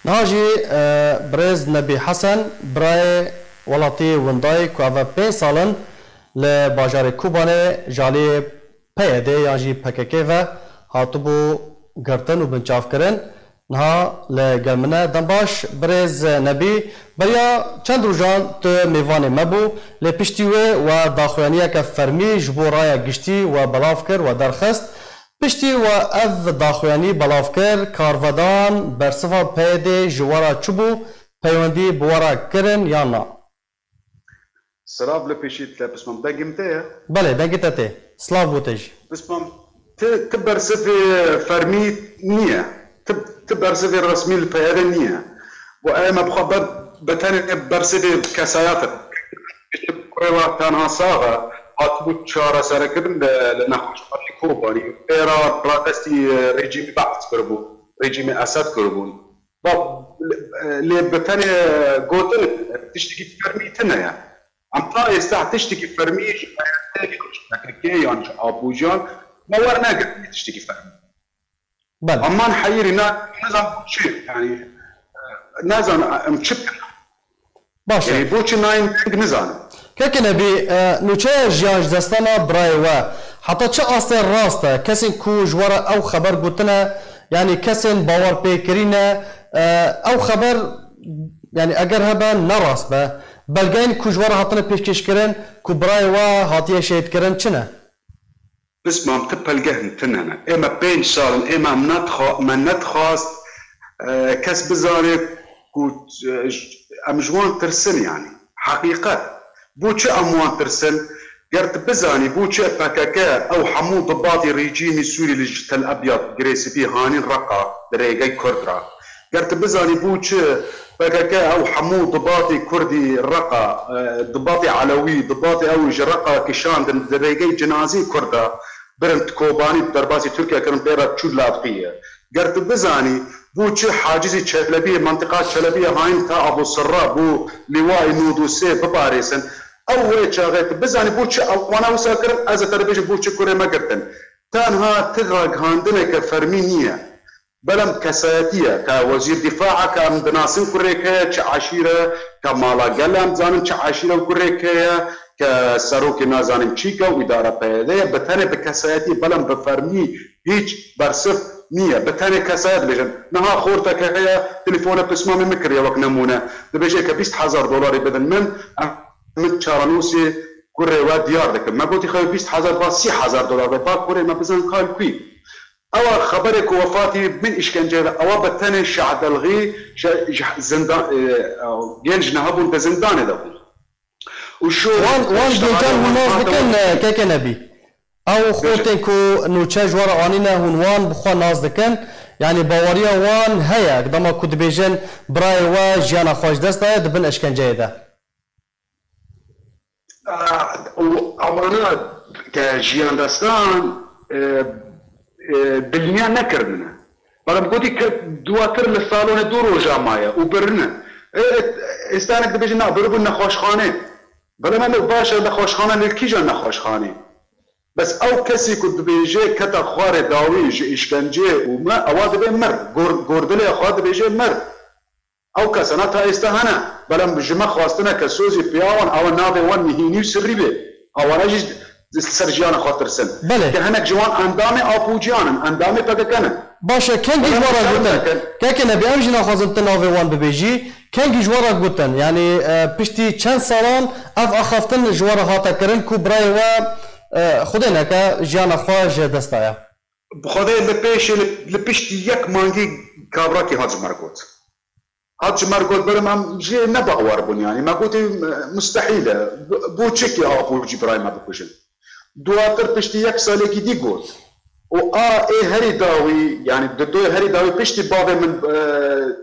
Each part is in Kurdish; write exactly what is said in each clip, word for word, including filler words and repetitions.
Niha jî, e, birêz Nebî Hesen, birayê welatî windayê ku eve pênc sal in li bajarê Kobanê ji alî P Y D yan jî P K K ve hatibû girtin û binçavkirin. Niha li gel min e. Dem baş, birêz Nebî. Beriya çend rojan tu mêvanê me bû, lê piştî wê we daxuyaniyeke fermî ji bo raya giştî we belav kir, we derxist. Piştî we ev daxuyanî belav kir, karvedan bersiva P Y D'ê ji we re çi bû? Peywendî bi we re kirin yan na? Silav li pêşî te, Pismam. Dengê min te ye? Belê, dengê te tê. Silav bo te jî. Pismam, ti, ti bersivê fermî niye. Ti, ti bersivê resmî li P Y D niye. Û em ê bi xwe ber, bi tenê bersivê kesayet e. Kurê we tenha sax e, hatibû çareserekirin li, li nexweşxaneyê Kobanî. Pê re radestî, e, rejîmê Be'es kiribû, rejîmê Esed kiribûn. Ba, e, lê bi tenê gotin tiştekî fermî tune ye. Em ta êsta tiştekî fermî ji P Y D yan ji P K K yan ji Apojiyan me wernegirt tiştekî fermî. Belê. Eman heyirî ne, nizan çi, yani, e, nezan em çi bikin. Baş e. Yani bo çi nayên deng nizanim. Kekê Nebî, e, nûçeya jiyan ji destana birayê we heta çi astê rast e? Kesên ku ji we re ew xeber gotine, yani kesên bawer pê kirîne, e, ew xeber, yani eger hebe ne rast be, belgeyên ku ji we re hatine pêşkêşkirin ku birayê we hatiye şehîdkirin çi ne? Pismam, ti pelgehên tune ne. Ê me pênc sal in, ê me em nedixwa-, me nedixwast, e, kes bizane ku, e, j-, em ji wan tirsin, yani. Heqîqet. Bo çi em wan tirsin? Ger tu bizanî bo çi P K K ew hemû dibatî rejîmî Sûrî li ji Tel Abyad, Girê Spî hanîn Reqa di rêgey Kurd re. Ger tu bizanî bo çi P K K ew hemû dibatê Kurdî Reqa, e, dibatê Elewî, dibatê ew ji Reqa kişandin di rêgey cinazê Kurda birin di Kobanî, derbasî Tirkiye kirin pê re çû Ladqiyê. Ger tu bizanî bo çi Hacizî Çelebiyê, mentiqa Çelebiyê hayin ta Abu Sirra bo lîwayê nod û sê biparêzin, ew wê çaxê tu bizanî bo çi ewana wisa kirin, ez ê te re bêjim bo çi kurê me girtin. Tenha ti ragihandineke fermî niye. Belem kesayetî ye, ka wezîr dîfa e, ka em dinasin kurê ke ye, çi eşîre, ka mala gel e, em dizanin çi eşîre û kurê ke ye, ke serokê nazanim çîke û îdara P Y D ye, bi tenê bi kesayetî, belem bi fermî hîç bersiv niye. Bi tenê kesayet dibêjin. Niha xorteke heye, telefona Pismamê min kiriye wek nemûne. Dibêje ke bîst hezar dolarê bidin min, em, min çarenûsê kurê we diyar dikim. Me gotî xew bîst hezar ba sî hezar dolar be, ba kurê me bizan kal kû. Ewa xeberê ku wefatî bin îşkenceyê de, ewa bi tenê Şehdelxî ji, ji zindan, e, e, gel ji niha bûn di zindanê de bûn. Û şû Wan, wan gêcan hûn nas dikin, e, keke Nebî. Ew xortên ku nûçe ji we re anîne, hûn wan bi xwe nas dikin. Yanî baweriya wan heye, dema ku dibêjin birayê we jiyana xwe ji dest daye, di bin eşkenceyê de. Û ewana ke jiyan destan, e, e, dilniya nekirine. Bela gotî ke duwatir li salonê du roja maye û birine. E, e, êstanek dibêje na, biribûn nexweşxanê. Bela me baş e, nexweşxane li kîjan nexweşxanê? Bes ew kesî ku dibêje keta xwarê dawî ji îşkencê û me, ewa dibê mir. Gor-, gordilê xwe dibêje mir. Ew kesana ta êsta hene, belem ji me xwastine ke sozî piya wan, ew navê wan nihînî û sirrî bê. Ewana jî li ser jiyana xwe tirsin. Belê. Ke hinek ji wan endamê Apojiyan in, endamê P K K ne. Baş e, kengî ji we re gotin? Keke Nebî, em jî naxwazin tu navê wan bibêjî. Kengî ji we re gotin? Yanî, e, piştî çend salan ev axaftin ji we re hate kirin ku birayê we, e, Xwedê neke jiyana xwe ji dest daye? Bi Xwedê li pêşê li, li piştî yek mangî kabrakî hat ji me re got. Hat ji me re got, berim em jê ne bawer bûn, yanî me gotî, e, mustehîl e. Bo, bo çi ke Apojî birayê me bikujin? Duwatir piştî yek salekî dî got. Û a ê herî dawî, yanî di doyê herî dawî piştî bavê min, e,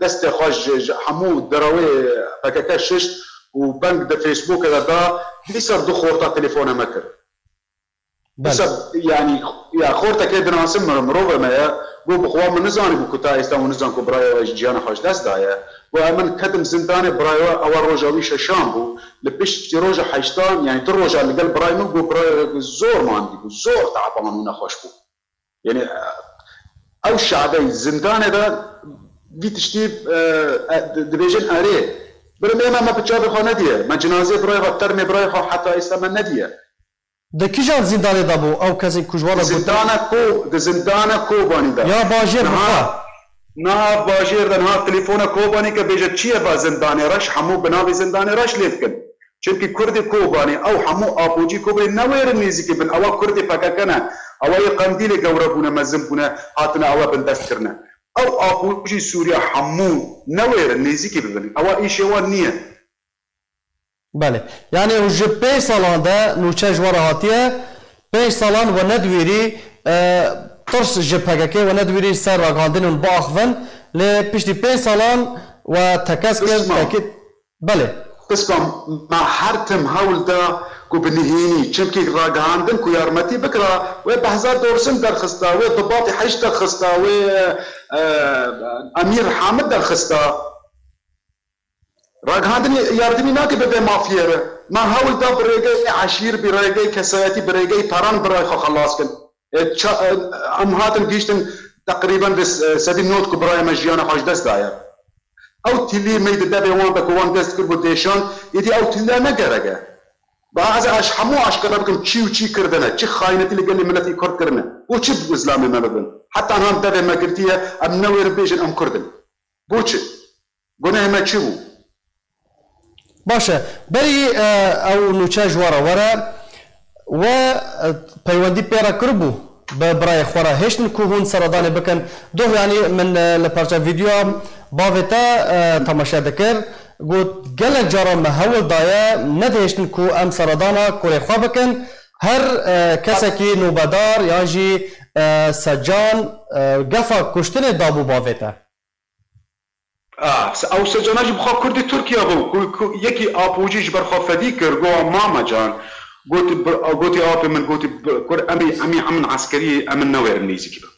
destê xwe ji, ji hemû derawê P K K şişt û beng di Facebookê de da, dîsa du xorta telefona me kir. Belê. Dîsa, yanî, ya xortekê dinasin miro-, mirovê me ye, got bi xwe min nizanîbû ku ta êsta hûn nizan ku birayê we jiyana xwe ji dest daye. Got em min ketim zindanê birayê we, ewa roja wî şeşan bû. Li piştî roja heştan, yanî du roja li gel birayê min, got birayê we zor mandî bû, zor teban û nexweş bû. Yanî, ew şadey zindanê de vî tiştî, e, e, di-, dibêjin erê. Birim ême me bi çavê xwe nediye. Me cinazê birayê xwe, termê birayê xwe heta êsta me nediye. Di kîjan zîndanê de bû ew kesên ku ji wan re gotin? Zindana Ko-, di zindana Kobanî de. Ya bajêr bi xwe. Niha, niha bajêr de niha telefona Kobanî ke bêje çi ye va zindanê reş, hemû bi navê zindanê reş lê dikin. Çimkî Kurdê Kobanî, ew hemû apocî Kobanî newêrin nêzîkî bin. Ewa Kurdê P K K ne. Ewa yê Qendîlê gewre bûne, mezin bûne, hatine ewe bindest kirine. Ew apocî Sûriya hemû newêrin nêzîkî bibin. Ewa îşê wan niye. Belê. Yanî ji pênc salan de nûçe ji we re hatiye, pênc salan we nediwîrî, e, tirs ji P K K we nediwîrî ser ragihandinên biaxivin, lê piştî pênc salan we tekez kir, Pisma. tekî-, belê. Pisma, me her tim hewl da ku bi nihênî, çimkî ragihandin ku yarmetî bikira, wê Behzat Dorsin derxista, wê Dibatê Heşt derxista, wê, e, Emîr Hamid derxista. Ragihandinê yardimî nake bi vê mafiyê re. Me hewl da bi rêgeyê eşîr, bi rêgeyê kesayetî, bi rêgeyê peran birayê xwe xelas kin. E, ça-, e, em hatin gihîştin teqrîben bi s-, sedî nod ku birayê me jiyana xwe ji dest daye. Ew tîlî me di devê wan de ku wan dest kir bû dêşan, êdî ew tîle ne gerek e. Ba ez, ez hemû aşkera bikim çi û çi kirdine, çi xayinetî li gelê miletî Kurd kirine û çi bi zilamê me bibin. Heta niha devê me girtiye, em newêrin bêjin em Kurd in. Bo çi? Gunehê me çi bû? Baş e. Berî, e, ew nûçe ji we re were, we, e, peywendî pê re kiribû bi birayê xwe re hêştin ku hûn seredanê bikin. Doh, yanî min, e, li parça vîdyoya bavê te, e, temaşe dikir. Got, gelek caran me hewl daye, nedihêştin ku em seredana kurê xwe bikin. Her, e, kesekî nobedar yan jî, e, secan, e, gefa kuştinê dabû bavê te. Ah, se-, ew secana jî bi xwe Kurdê Tirkiye bû, ku, ku yekî apocî ji ber xwe fedî kir, got, "Mama can," gotî, bi-, gotî, "Apê min," gotî, bi-, "Kur, em ê, em ê emin eskerî, em ê newêrin nêzîkî bin."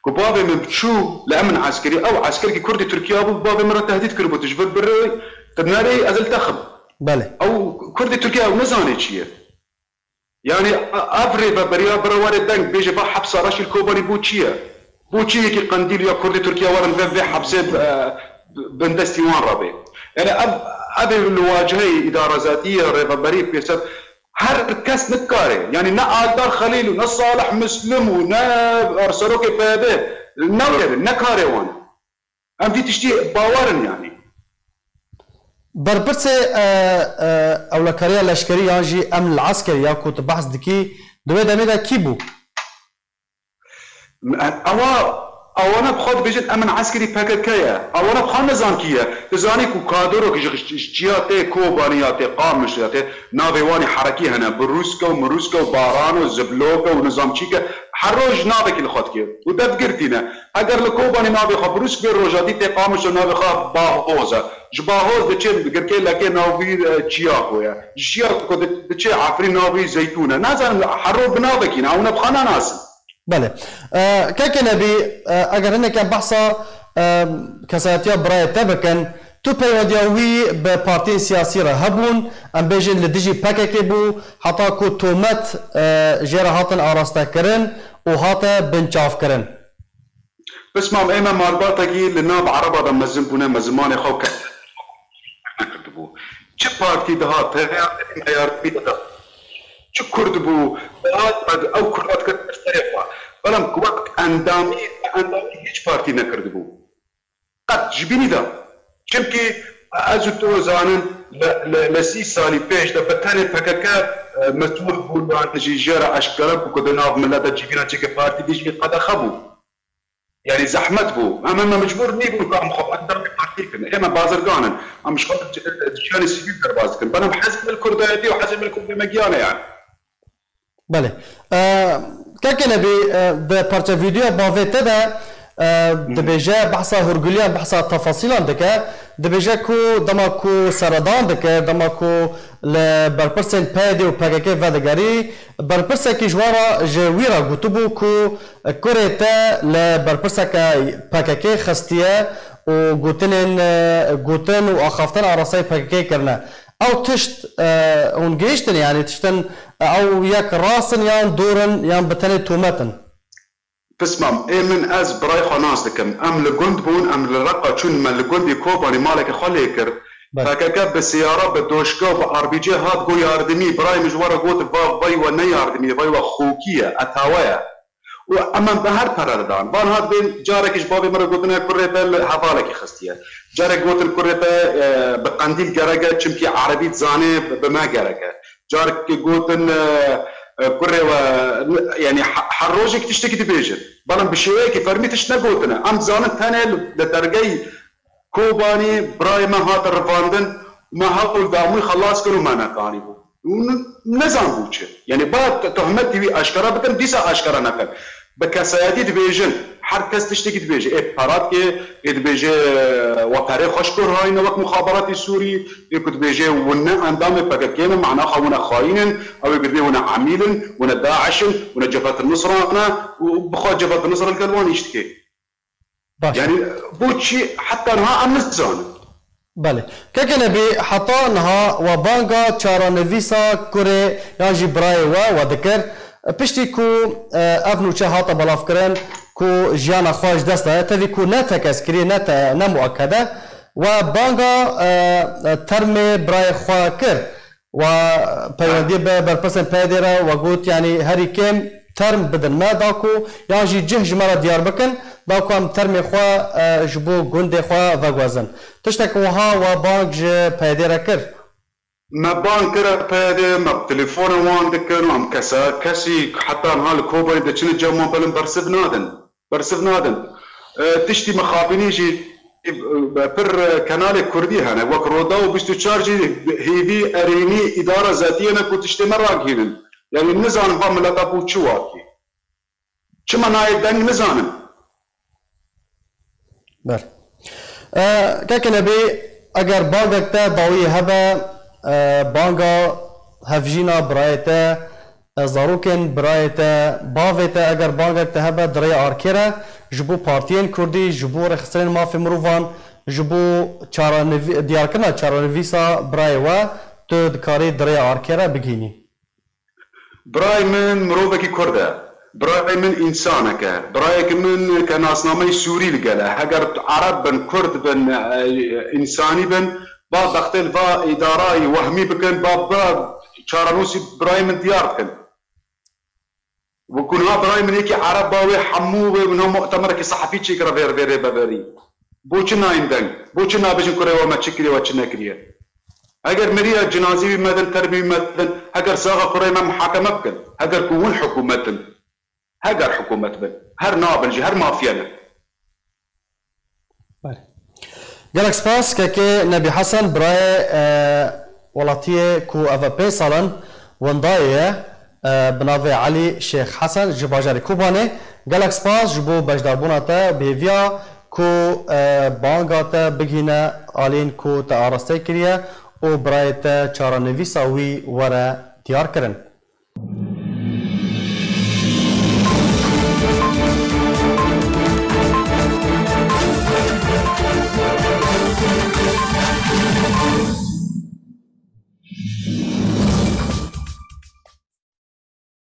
Ku bavê min çû li emin eskerî, ew eskerkî Kurdê Tirkiye bû, bavê min re tehdît kiribû, "Tu ji vir birê, tu nerê, ez li te xim." Belê. Ew Kurdê Tirkiye ew nizanê çi ye. Yanî, e-, ev rêveberiya bira were deng bêje, va hepsa Reşî li Kobanî bo çi ye? Bo çi yekî Qendîl ya Kurdê Tirkiye werin vê, vê hepsê, e, bindestî wan re bê? Yanî ev, ev ê li waciheyê îdarazatî ya rêveberî pêser her kes nikare. Yanî ne Aldar Xelîl û ne Salih Muslim û ne serokê P Y D ne wê, ne karê wan. Em vî tiştî bawer in yanî. Berpirsê, e, e, ewlekariya leşkerî yan jî emn el eskerî ya ku tu behs dikî, di wê demê de kî bû? Ewa, ewana bi xwe dibêjin emn eskerî P K K ye. Ewana bi xwe nizan kî ye. Tu zanî ku kadrok ji, ji, ji çiya tê Kobanî ya tê Qamiş ya tê navê wanî herekî hene. Birûske û mirûske û baran û zibloke û nizam çîke. Her roj navekî li xwe dike. Û devgirtî ne. Eger li Kobanî navê xwe Brûsk bê, rojatî tê Qamişo navê xwe Bahoz e. Ji Bahoz diçê Girkê Lekê navî, e, Çiyako ye. Ji Çiyako di-, diçê Efrîn navî Zeytûn e. Nazanim hero bi navekî ne, ew ne bi xwe nenasin. Belê. E, Keke Nebî, e, eger hineke behsa, e, kesayetiya birayê te bikin, tu peywendiya wî bi partiyên siyasî re hebûn, em bêjin li dijî P K K bû, heta ku tomet, e, jê re hatin arastekirin û hate binçavkirin. Pismam, ê me malbatekî li nav Ereba de mezin bûne, me zimanê xwe ke-, nekirtibû. Çi partî dihat, teyarî, teyarî dida. Çi Kurd bû, dihat, ew Kurda dikir serê xwe. Belam ku wek endamî, endamî hiç partî nekirtibû. Qet ji bînî de. Çimkî ez û tu zanin, li, li, li sî salî pêş de bi tenê P K K, e, metûh bû, yan jî jê re eşkere bû ku di nav milet de civîna çêke partî dî jî qedexe bû. Yanî zehmet bû. Em, em mecbûr nîbûn ku em xwe endamê partî bikin. Ê me bazirgan in. Em ji xwe ji, ji jiyanê sivîl derbas dikin. Belam hezê me li kurdayetî û hezê me li kurdê me giyan e yani. Belê. E, Keke Nebî, e, di parça vîdyoya bavê te de, e, dibêje, behsa hûrgiliyan, behsa tefasîlan dike. Dibêje ku dema ku seredan dike, dema ku li berpirsên P Y D û P K K vedigerî, berpirsekî ji wan re, ji wî re gotibû ku kurê te li berpirseke P K K xistiye û gotinên, e, gotin û axaftin arasteyê P K K kirine. Ew tişt, e, hûn gihîştin, yanî tiştin, e, ew yek rast in yan dor in yan bi tenê tomet in? Pismam, ê min ez birayê xwe nas dikim. Em li gund bûn, em li Reqa çûn, me li gundê Kobanê maleke xwe lê kir. Belê. P K K bi siyara, bi doşka û bi R B G hat, got yardimî, birayê min ji we re got, va vay we ne yardimî, vay we xokî ye, etawe ye. Û em, em bi her pere didan. Van hat bên, carekî ji bavê min re gotine, kurê te li hevalekî xistiye. Carek gotin kurê te, e, bi qendîl gerek e, çimkî erebî dizanê, bi, bi me gerek e. Carek gotin, e, e, kurê we, yani he-, her rojek tiştekî dibêjin. Belam bi şêweyekî fermî tişt negotine. Em dizanin tenê li, li dergehî Kobanî birayê me hate rivandin, me hewl da hemûyî xelas kin û me nekanîbû. Û n-, nezanbû çi. Yani ba t-, tohmetî wî aşkera bikin, dîsa aşkera nekin. Bi kesayetî dibêjin, her kes tiştekî dibêje. Ê pera dike, ê dibêje, e, we perê xwe ji kor hayne wek muxaberatê Sûrî, ê ku dibêje wine endamê P K K ne, mana xwe wine xayîn in, ew ê ku dibê wine emîl in, wine DAIŞ in, wine Cebhet Nusra ne, û bixwe Cebhet Nusra li gel wan îş dike. Baş. Yani bo çi heta niha em nizanin. Belê. Keke Nebî, heta niha we banga çarenivîsa kurê yan jî birayê we, we dikir. Piştî ku, e, ev nûçe hate belavkirin ku jiyana xwe ji dest daye, tevî ku ne tekez kiriye, ne te-, ne muakkede, we banga, e, termê birayê xwe kir. We peywendiyê bi berpirsên P Y D'ê re we got, yanî herî kêm term bidin me, da ku yan jî cih ji me re diyar bikin, da ku em termê xwe, e, ji bo gundê xwe veguhezin. Tiştek wiha we bang ji P Y D'ê re kir? Me bang kire P Y D'ê, me bi telefonê wan dikin û em kesa-, kesî heta niha li Kobanê diçine cem wan belin bersiv nadin. Bersiv nadin. E, tiştî mixabinî jî, e, pir, e, kenalê kurdî hene. Wek Rodaw bîst û çar jî hêvî erênî îdara zetiyê ne ku tiştê me ragihînin. Yani nizanin va mileta bû çi wakî. Çima nayê deng nizanin. Ber. E, Keke Nebî, eger bangek te dawiyê hebe, e, banga hevjîna birayê te, e, zarokên birayê te, bavê te, eger bangek te hebe di rêya arkê re, ji bo partiyên kurdî, ji bo rêxistinên mafê mirovan, ji bo çarenivî-, diyarkirina çarenivîsa birayê we, tu dikarî di rêya arkê re bigihînî. Birayê min mirovekî kurd e. Birayê min însanek e. Birayekî min ke nasnameyî Sûrî li gel e. Heger ereb bin, kurd bin, e, însanî bin, ba bextê li va îdarayî wehmî bikin, ba, ba çarenûsî birayê min diyar bikin. Wekî niha birayê min yekî ereb ba wê hemû wê niha mutemerekî sehefî çêkira vê, vê rêveberî. Bo çi nayên deng? Bo çi nabêjin kurê we me çi kiriye, we çi nekiriye? Heger miriye cinazî wî medin, termî wî medin, heger saxa kurê me muhakeme bikin. Heger ku hûn hikûmet in, heger hikûmet bin, her nabin jî, her mafiye ne. Belê. Gelek spas, Kekê Nebî Hesen, birayê, e, welatiyê ku ev pênc sal in wendayê ye, e, bi navê Elî Şêx Hesen ji bajarê Kobanê. Gelek spas ji bo beşdarbûna te, bi hêviya ku, e, banga te bigihîne aliyên ku te araste kiriye û birayê te çarenivîsa wî were diyar kirin.